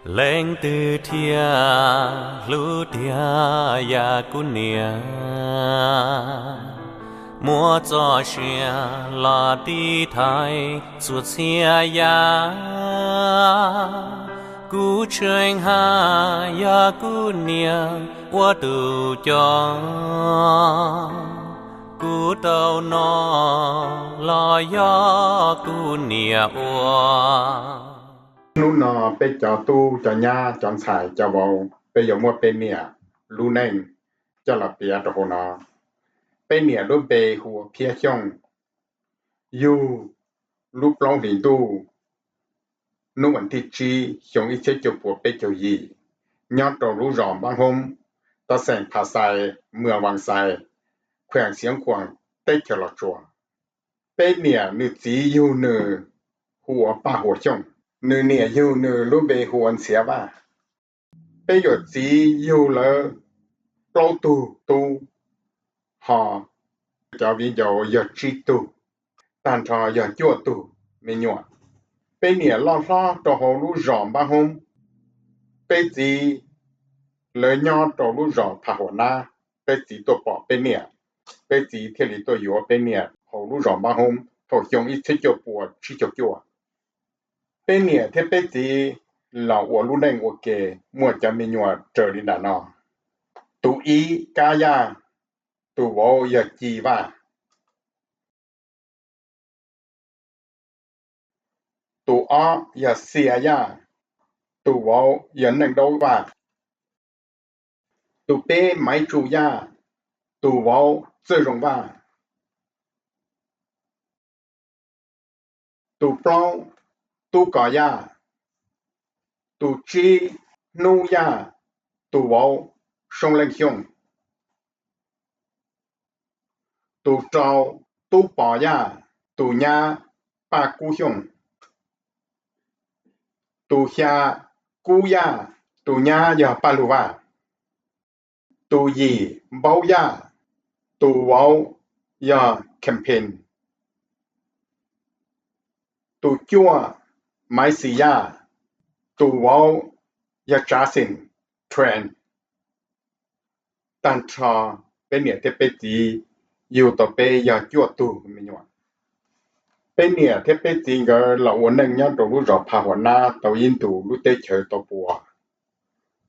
Leej twg thiaj hlub tiag yam kuv niam, muab txoj sia los tiv thaiv txhua txhia yam. Kuv tseem hais yog kuv niam ua tus coj, kuv tau noj los yog kuv niam ua. Hnub no peb cov tub cov nyab cov ntxhais cov vauv peb yuav muab peb niam lub neej coj los piav rau hauv no. Peb niam lub npe hu ua Phiab Xyooj, yug lub plaub hlis ntuj hnub vas thib tsib xyoo ib txhiab cuaj puas peb caug yim, nyob rau lub zos Npab Hoob, tab xeem Phas Xais, mwm Vas Xais, khueem Xiav Khuam, teb chaws Los Tsuas. Peb niam nws txiv yug nws hu ua Paj Huas Xyooj, nws niam yug nws lub npe hu ua Ntxhiav Vaj. Peb yawm txiv yug lawv plaub tug tub, ho cov viv ncaus yog tsib tug, tag nrho yog cuaj tug me nyuam. Peb niam loj hlob rau hauv lub zos Npab Hoob, peb txiv lawv nyob rau lub zos Phas Huas Nab, peb txiv tuaj pom peb niam, peb txiv thiaj li tuaj yuav peb niam hauv lub zos Npab Hoob thaum xyoo ib txhiab cuaj puas tsib caug cuaj. Peb niam thiab peb txiv los ua lub neej ua ke, muaj cov me nyuam raws li nram no: tus ib Kab Yaj, tus vauv yog Ci Vaj; tus ob yog Xia Yaj, tus vauv yog Neej Daub Vaj; tus peb Maiv Tsu Yaj, tus vauv Txawj Zoo Vaj; tus plaub Tub Kos Yaj; tus tsib Hnub Yaj, tus vauv Soob Leej Xyooj; tus rau Tub Pos Yaj, tus nyab Paj Kub Xyooj; tus xya Kub Yaj, tus nyab yog Paj Lug Vaj; tus yim Npaub Yaj, tus vauv yog Campaign; tus cuaj Maiv Xis Yaj, tus vauv yog Tsav Xeem, Train. Tag nrho peb niam thiab peb txiv yug tau peb yog cuaj tug me nyuam. Peb niam thiab peb txiv nkawd los ua neej nyob rau lub zos Phas Huas Nab tau ib ntus lub teb chaws tau puas,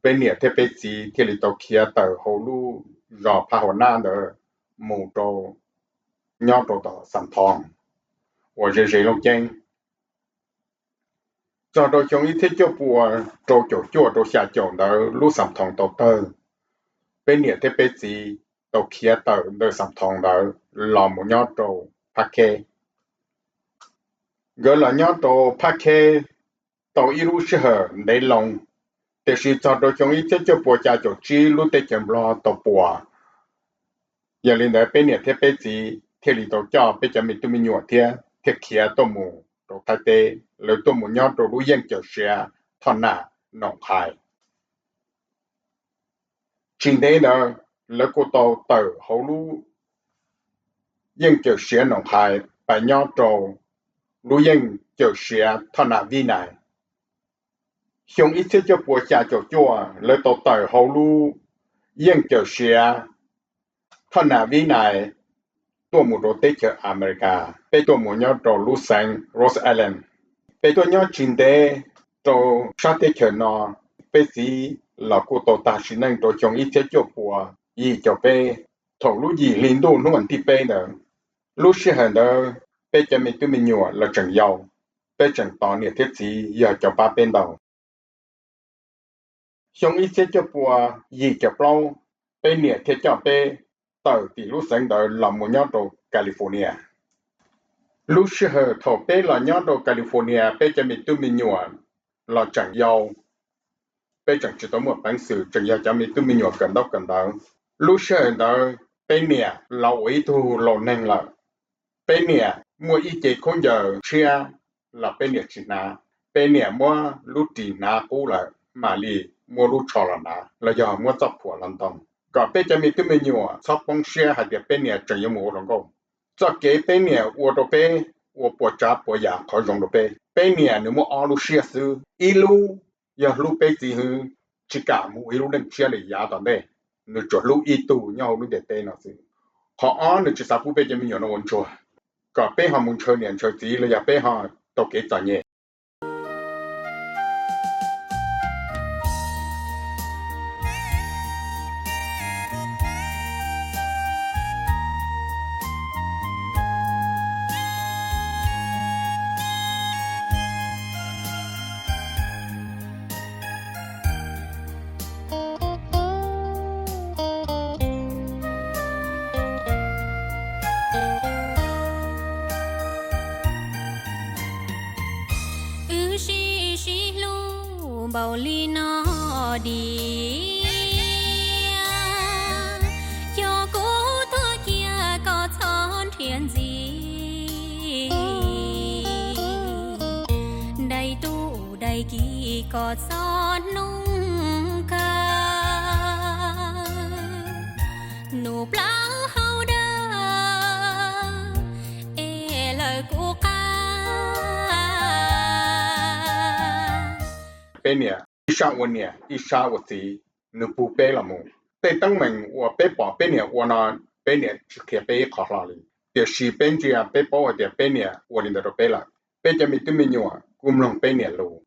peb niam thiab peb txiv thiaj li tau khiav tawm hauv lub zos Phas Huas Nab ntawd mus rau nyob rau tom Xam Thoos uas ze ze Looj Ceeb. Txog rau xyoo ib txhiab cuaj puas rau caum cuaj rau xya caum ntawd lub Xam Thoos tau tawg, peb niam thiab peb txiv tau khiav tawm ntawm Xam Thoos ntawd los mus nyob rau Phab Kheb. Nkawd los nyob rau Phab Kheb tau ib lub sij hawm ntev loo, tiam sis txog rau xyoo ib txhiab cuaj puas xya caum tsib lub teb chaws Nplog tau puas, yog li ntawd peb niam thiab peb txiv thiaj li tau coj peb cov me tub me nyuam thiab thiaj khiav tuaj mus rau Thaib teb, lawv tuaj mus nyob rau lub yeej cawm siav Thoj Nam, Noom Qhais. Tsis ntev ntawd lawv kuj tau tawm hauv lub yeej cawm siav Noom Qhais pais nyob rau lub yeej cawm siav Thoj Nam Vib Nais. Xyoo ib txhiab cuaj puas xya caum cuaj lawv tau tawm hauv lub yeej cawm siav Thoj Nam Vib Nais tuaj mus rau teb chaws Amelikas, peb tuaj mus nyob rau lub xeev Rhode Island. Peb tuaj nyob tsis ntev rau sab teb chaws no, peb txiv los kuj tau tag sim neej rau xyoo ib txhiab cuaj puas yim caum peb, thaum lub yim hli ntuj hnub vas thib peb ntawd. Lub sij hawm ntawd peb cov me tub me nyuam los tseem yau, peb tseem tos niam thiab txiv yog cov pab peb ntaus. Xyoo ib txhiab cuaj puas yim caum plaub, peb niam thiaj coj peb tawm tim lub xeev ntawd los mus nyob rau California. Lub sij hawm thaum peb los nyob rau California peb cov me tub me nyuam los tseem yau, peb tseem tsis tau muaj peev xwm, tseem yog cov me tub me nyuam kawm ntaub kawm ntawv. Lub sij hawm ntawd peb niam los ua ib tug laus neeg lawm. Peb niam muaj ib ce khaub ncaws tshiab los peb niam tsis hnav, peb niam muab lub ris hnav qub lawm mam li muab lub tsho los hnav los yog muab txoj phuam los ntoo, kom peb cov me tub me nyuam txhob poob siab hais tias peb niam tseem yuav mus ua hluas nkauj. Txoj kev peb niam ua rau peb, ua puas tsav puas yam qhov zoo rau peb. Peb niam nws muaj ob lub siab xwb, ib lub yog hlub peb txiv hwb, tsis kam mus ua ib lub neej tshiab li yav tom ntej, nws tsuas hlub ib tug nyob hauv lub ntiaj teb no xwb. Qhov ob, nws tsis xav pub peb cov me nyuam no ua ntsuag, kom peb ho mus ntshaw niam ntshaw txiv los yog peb ho tau kev txom nyem. Wb sib sib hlub npaum li no diam, yog kuv tuag kiag koj txhob nrhiav ntxiv. Daim tub daim ki koj txhob hnub kawg, nus plaub hau dawb es lawv kuv qab. Peb niam ib sab ua niam ib sab ua txiv, nws pub peb los mus. Tej teeb meem uas peb pom peb niam ua no, peb niam tsis qhia peb ib qho hlo li, tiam sis peb ntsia peb paub hais tias peb niam ua li ntawd rau peb lawm. Peb cov me tub me nyuam kuj mloog peb niam lus,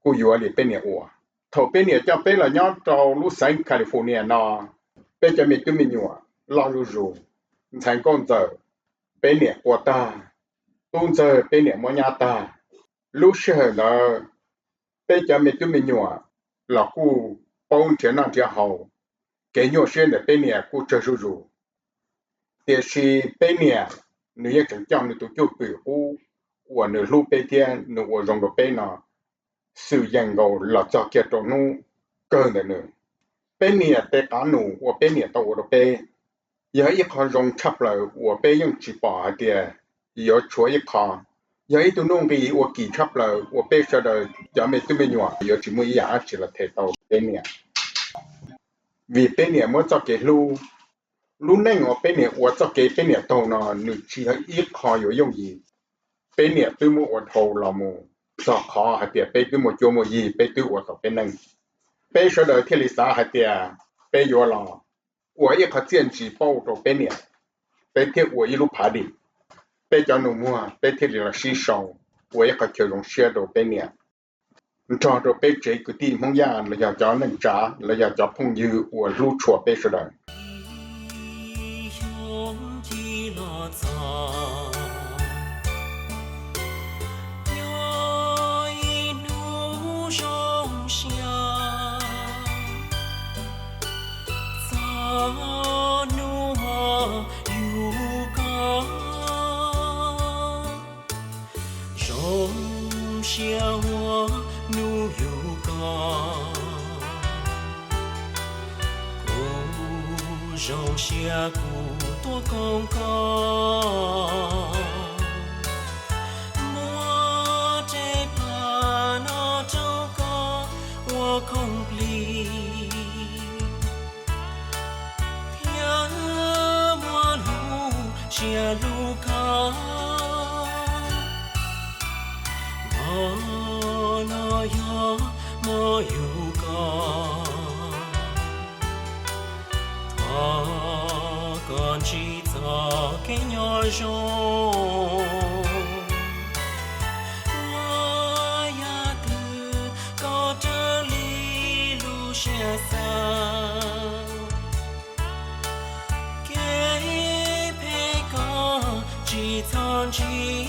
kuj yuav li peb niam ua. Thaum peb niam coj peb los nyob rau lub xeev California no, peb cov me tub me nyuam loj zuj zus, ntxhais nkauj ntxawm peb niam qua tag, tub ntxawg peb niam muab nyab tag. Lub sij hawm ntawd peb cov me tub me nyuam los kuj paub nrhiav noj nrhiav haus, kev nyuaj siab ntawm peb niam kuj tsawg zuj zus. Tiam sis peb niam, nws yeej tseem coj nws tus cwj pwm qub uas nws hlub peb thiab nws ua zoo rau peb no xwm yees nkaus los txog kiag rau hnub kawg ntawm nws. Peb niam tes qav num uas peb niam tau ua rau peb yog ib qho zoo tshaj plaws uas peb yeej tsis pom hais tias yuav tshuav ib qho. Yog ib tug nuj nqis uas kim tshaj plaws uas peb sawv daws cov me tub me nyuam yuav tsis muaj ib yam dab tsi los them tau peb niam. Vim peb niam muab txoj kev hlub, lub neej uas peb niam ua txoj kev peb niam taug no nws tsis yog ib qho yuav yooj yim. Peb niam twb muab ua dhau los mus txog qhov hais tias peb twb muaj cuab muaj yig, peb twb ua tau peb neej. Peb sawv daws thiaj li xav hais tias peb yuav los ua ib qho txiaj ntsim pauj rau peb niam, peb thiaj ua ib lub party, peb cov nus muag peb thiaj li los sib sau ua ib qho chaw zoo siab rau peb niam, nrog rau peb tsev kwv tij Hmoob Yaj los yog cov neej tsa los yog cov phooj ywg uas hlub tshua peb sawv daws. Ib hnub zoo siab, txog hnub yug koj, zoo siab ua hnub yug koj. Kuv zoo siab kuv tuaj koom koj, muab tej paj no rau koj ua khoom plig, thiab muab lub siab hlub koj. Hmo no yog hmo yug koj, thov koj ntsib txoj kev nyob zoo. Muab yam twg koj raws li lub siab xav, kev phem koj tsis txhob ntsib.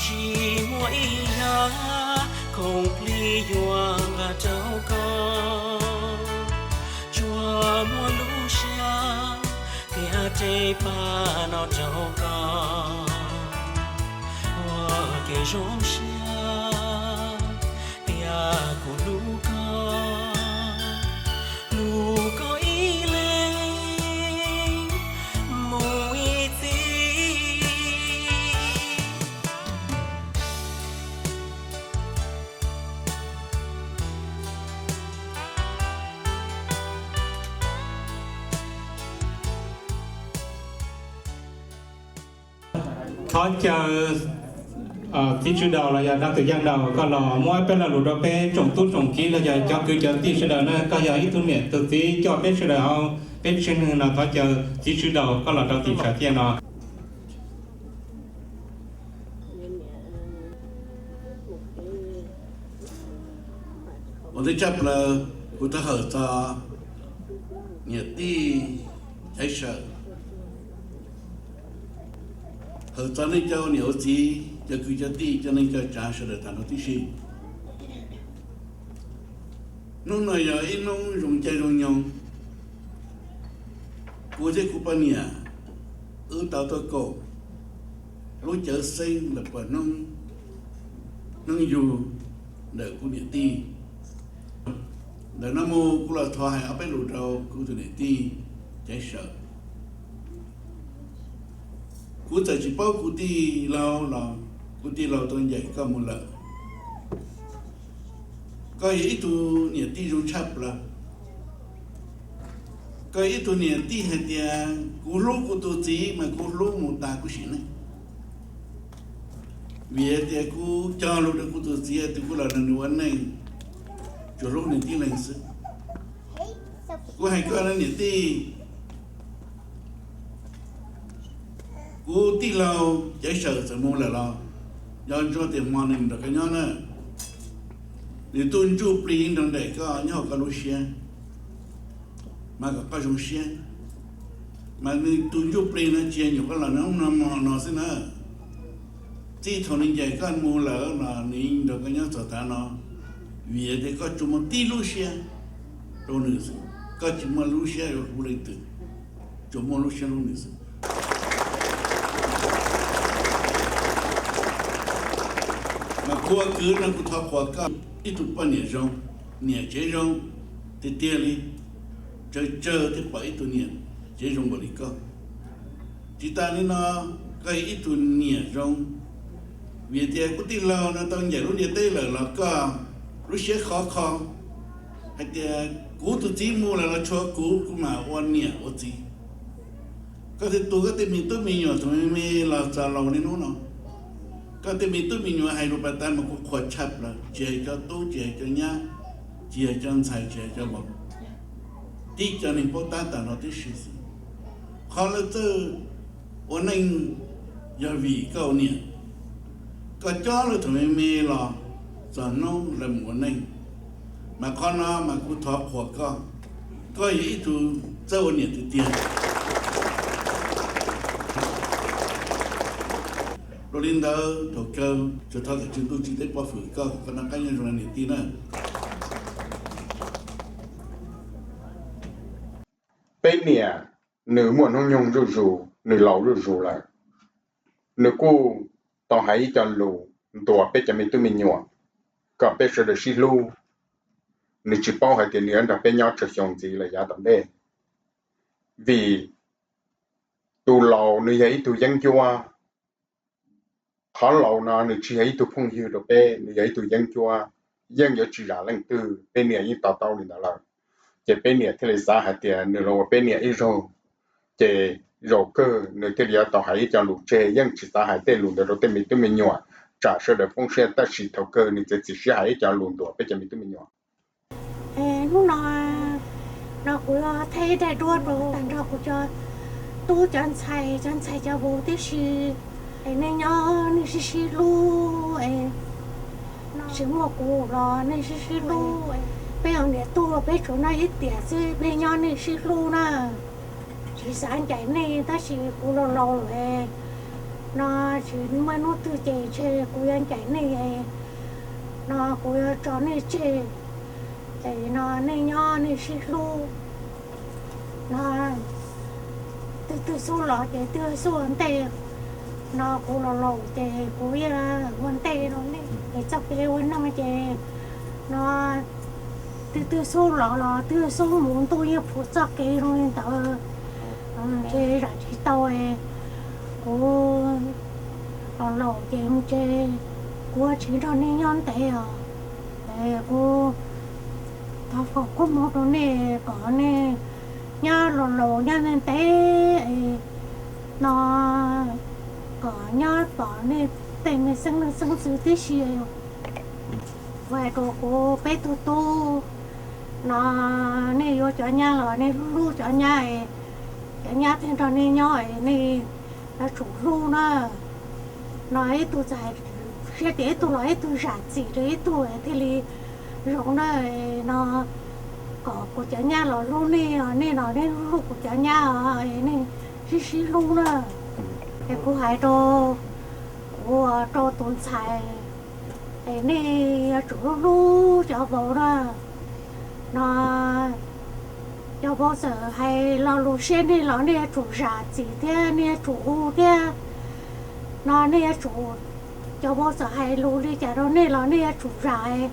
Tsis muaj ib yam khoom plig yuav nqa rau koj, tsuas muaj lub siab thiab tej paj no rau koj, ua kev zoo siab tias kuv hlub koj, hlub koj ib leeg mus ib txhis. Thov caw Txiv tswv Daus los yog Dab Tus Yeej Daus, koj los muab peb lo lus rau peb tsoom tub tsoom kiv los yog cov kwv cov tij sawv daws na. Koj yog ib tug niam tus txiv coj peb sawv daws hauv peb tsev neeg no, thov caw txiv tswv Daus koj los rau tim tshav tiaj no. Ua ntej tshaj plaws kuv thov hawm txog niam tij Caiv Sawm, hawm txog nej cov ua niam ua txiv, cov kwv cov tij, cov neej cov tsav sawv daws tag nrho tib si. Hnub no yog ib hnub zoo caij zoo nyoog, kuv thiab kuv poj niam wb tau tuaj koom lub cawv xeeb lawm puas hnub, hnub yug ntawm kuv niam tij. Ntawm no mus kuv los thov hais ob peb lus rau kuv tus niam tij Caiv Sawm. Kuv txawm tsis paub kuv tij laug los kuv tij laug tau ncaim koj mus lawm. Koj yog ib tug niam tij zoo tshaj plaws. Koj yog ib tug niam tij hais tias kuv hlub kuv tus txiv mas kuv hlub mus tas kuv sim neej. Vim hais tias kuv cog lus rau kuv tus txiv hais tias kuv los nrog nws ua neej, tsuas hlub nws tib leeg xwb. Kuv hais koj niam tij, kuv tij laug Caiv Sawm txawm mus lawm los nco ntsoov tias hmo nws nrog koj nyob na, nws tuaj ntsuj plig nrog nraim koj nyob hauv koj lub siab, mas kom koj zoo siab. Mas nws tus ntsuj plig no tsis yog nyuam qhuav los nws hnub no hmo no xwb na. Txij thaum nws ncaim koj mus lawm los nws yeej nrog koj nyob txog tav no, vim tias koj tsuas muaj tib lub siab rau nws xwb, koj tsis muaj lub siab rau leej twg, tsuas muaj lub siab hlub nws xwb. Mas kuv ua kwv no kuv thov qhuas koj ib tug poj niam zoo, niam tsev zoo tiag tiag li. Tsawg tsawg thiaj pom ib tug niam tsev zoo npaum li koj. Tsis tas li no, koj yog ib tug niam zoo, vim tias kuv tij laug no tau ncaim lub ntiaj teb lawm los koj lub siab khov kho hais tias kuv tus txiv mus lawm los tshuav kuv, kuv mam ua niam ua txiv. Koj thiaj tu koj tej me tub me nyuam thaum me me los txog laus niaj hnub no. Koj tej me tub me nyuam hais lus pas tas mas kuv qhuas tshaj plaws, tsis hais cov tub, tsis hais cov nyab, tsis hais cov ntxhais, tsis hais cov vauv, tib cov neeg paub tab tag nrho tib si xwb. Qhov lawv txawj ua neej yog vim koj ua niam. Koj cob lawv thaum me me los txog hnub lawv mus ua neej. Mas qhov no mas kuv thov qhuas koj, koj yog ib tug txawj ua niam tiag tiag. Dua li ntawd thaum kawg tsuas thov kom Tswv Ntuj Tswv Teb pov hwm koj kom koj noj qab nyob zoo niam tij na. Peb niam nws muaj hnub nyoog zuj zus, nws laus zuj zus lawm, nws kuj tau hais ib co lus ntuas peb cov me tub me nyuam kom peb sawv daws sib hlub. Nws tsis paub hais tias nws yuav nrog peb nyob tsawg xyoo ntxiv lawm yav tom ntej, vim tus laus nws yog ib tug yeeb ncuab. Qhov laus no nws tsis yog ib tug phooj ywg rau peb, nws yog ib tug yeeb ncuab, yeej yuav tsis zam leej twg, peb niam yeej to taub li ntawd lawm. Ces peb niam thiaj li xav hais tias nws los ua peb niam ib zaug, ces zaum kawg nws thiaj li yuav tau hais ib co lus tseg, yeej tsis xav hais tej lus ntawd rau tej me tub me nyuam tsam sawv daws poob siab, tab sis thaum kawg nws txiav txim siab hais ib co lus ntuas peb cov me tub me nyuam. Hnub no no kuv yuav thaij daim duab rau tag nrho kuv cov tub cov ntxhais, cov ntxhais cov vauv tib si. Es nej nyob nej sib sib hlub, tsis muaj kuv los nej sib sib hlub. Peb ua niam tub peb tsuas noj ib tiam xwb, nej nyob nej sib hlub na. Tsis xav ncaim nej tab sis kuv los laus lawm no, tsis muaj hnub twg ces ntshe kuv yuav ncaim nej no, kuv yuav tso nej tseg. Ces no nej nyob nej sib hlub no, twg twg xub los ces twg xub ua ntej. No kuv los laus ces kuv yeej ua ntej rau nej. Es txoj kev ua neej ces no twg twg xub los los twg xub mus, ntuj yeej pub txoj kev zoo li ntawd. Ntshe zam tsis tau, kuv los laus ces ntshe kuv tsis nrog nej nyob ntev os. Kuv thov foom koob hmoov rau nej kom nej nyob los laus nyob ntev ntev no, kom nyob pom nej tej me xeeb leej xeeb ntxwv tib si. Kuv hais rau kuv peb tug tub no, nej yuav cov nyab los nej hlub hlub cov nyab, cov nyab thiaj nrog nej nyob, nej yuav tsum hlub na. No ib tug txawm hais siab tias ib tug los ib tug zam txim rau ib tug thiaj li zoo na. No kom kuv cov nyab los hlub nej, nej los nej hlub kuv cov nyab, nej sib sib hlub na. Es kuv hais rau kuv, rau tus ntxhais, es nej yuav tsum hlub hlub cov vauv na. No cov vauv txawm hais lo lus siab nej los nej yuav tsum zam txim thiab nej yuav tsum hu thiab. No nej yuav tsum, cov vauv txawm hais lus li cas rau nej los nej yuav tsum zam.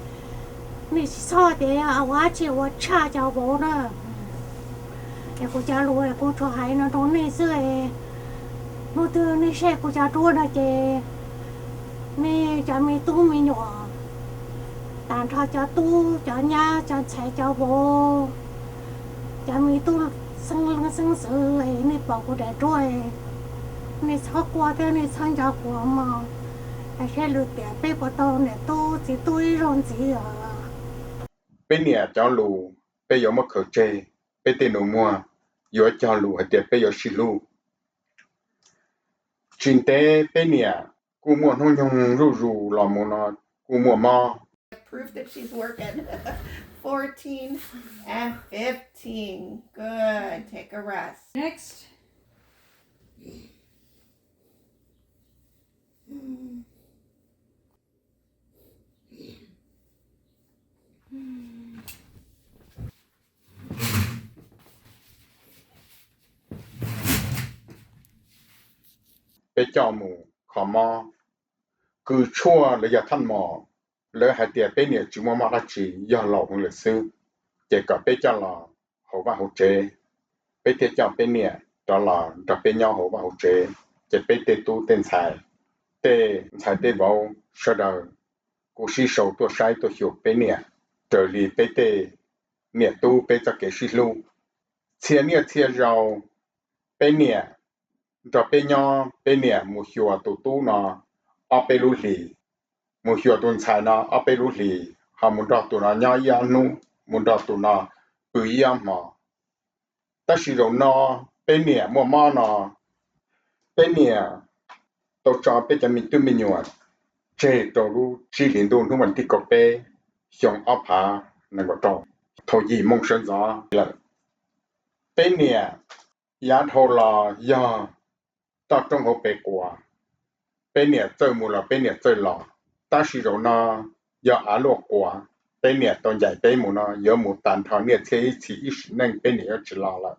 Nej tsis txhob tias ua dab tsi ua tshaj cov vauv na. Es kuv cov lus kuv tsuas hais no rau nej xwb. Hnub twg nej saib kuv cov duab no ces nej cov me tub me nyuam, tag nrho cov tub cov nyab cov ntxhais cov vauv, cov me tub xeeb leej xeeb ntxwv, nej pom kuv daim duab, nej txhob quaj thiab nej txhob nco kuv mog. Hais saib lwm tiam peb puas tau niam tub txiv tub ib zaug ntxiv os. Peb niam cov lus peb yuav muab khaws tseg, peb tej nus muag yuav cog lus hais tias peb yuav sib hlub. Tsis ntev peb niam kuj muaj hnub nyoog zuj zus los mus no kuj muaj mob. Proof that she's working. Fourteen and fifteen. Good. Take a rest. Next. Peb coj mus kho mob, kws tshuaj los yog thaj mos, lawv hais tias peb niam tsis muaj mob dab tsi, yog laus heev lawm xwb, ces kom peb coj los hauv vaj hauv tsev. Peb thiaj coj peb niam rov los nrog peb nyob hauv vaj hauv tsev, ces peb tej tub tej ntxhais, tej ntxhais tej vauv sawv daws kuj sib sau tuaj saib tuaj xyuas peb niam, raws li peb tej niam tub peb txoj kev sib hlub. Txhia niaj txhia zaus peb niam nrog peb nyob, peb niam mus xyuas tus tub no ob peb lub hlis, mus xyuas tus ntxhais no ob peb lub hlis, ho mus nrog tus no nyob ib ob hnub, mus nrog tus no pw ib ob hmos. Tab sis zaum no peb niam muaj mob no, peb niam tau tso peb cov me tub me nyuam tseg rau lub tsib hlis ntuj hnub vas thib kaum peb xyoo ob phav nees nkaum rau, thaum yim moo sawv ntxov lawm. Peb niam yav dhau los yog toj roob hauv pes quas, peb niam txawj mus los peb niam txawj los, tab sis zaum no yog av luaj quas, peb niam tau ncaim peb mus no yuav mus tas nrho niaj txhiab ib txhis ib sim neej peb niam yuav tsis los lawm,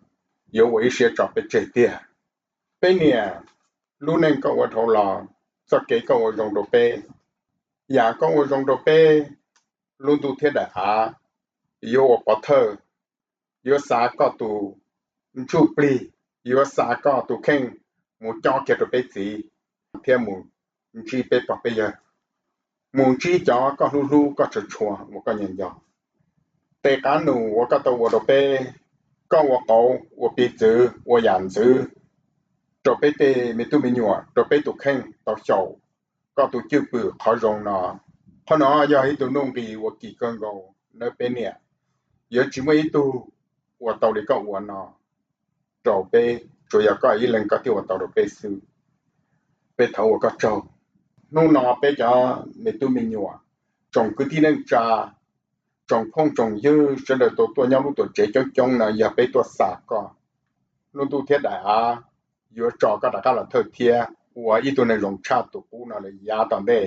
yuav ua ib siab tso peb tseg tiag. Peb niam, lub neej koj ua dhau los, txoj kev koj ua zoo rau peb, yam koj ua zoo rau peb, lub ntuj thiab daim av yuav ua pov thawj, yuav xa koj tus ntsuj plig, yuav xa koj tus kheej mus cob kiag rau peb txiv, thiab mus ntsib peb pog peb yawg, mus ntsib cov koj hlub hlub koj tshua tshua uas koj nco nco. Tes qab nus uas koj tau ua rau peb, koj ua qauv ua piv txwv ua yam ntxwv rau peb tej me tub me nyuam, rau peb tus kheej tau xyaum koj tus cwj pwm qhov zoo no. Qhov no yog ib tug nuj nqis uas kim kawg nkaus nawb peb niam. Yuav tsis muaj ib tug ua tau li koj ua no rau peb, tsuas yog koj ib leeg koj thiaj ua tau rau peb xwb. Peb thov ua koj tsaug. Hnub no peb cov me tub me nyuam, tsoom kwv tij neej tsa, tsoom phooj tsoom ywg sawv daws tau tuaj nyob lub tuam tsev coob coob no yog peb tuaj xa koj. Lub ntuj thiab daim av yuav tso koj rov qab los thawj thiab ua ib tug neeg zoo tshaj tus qub no lawm yav tom ntej.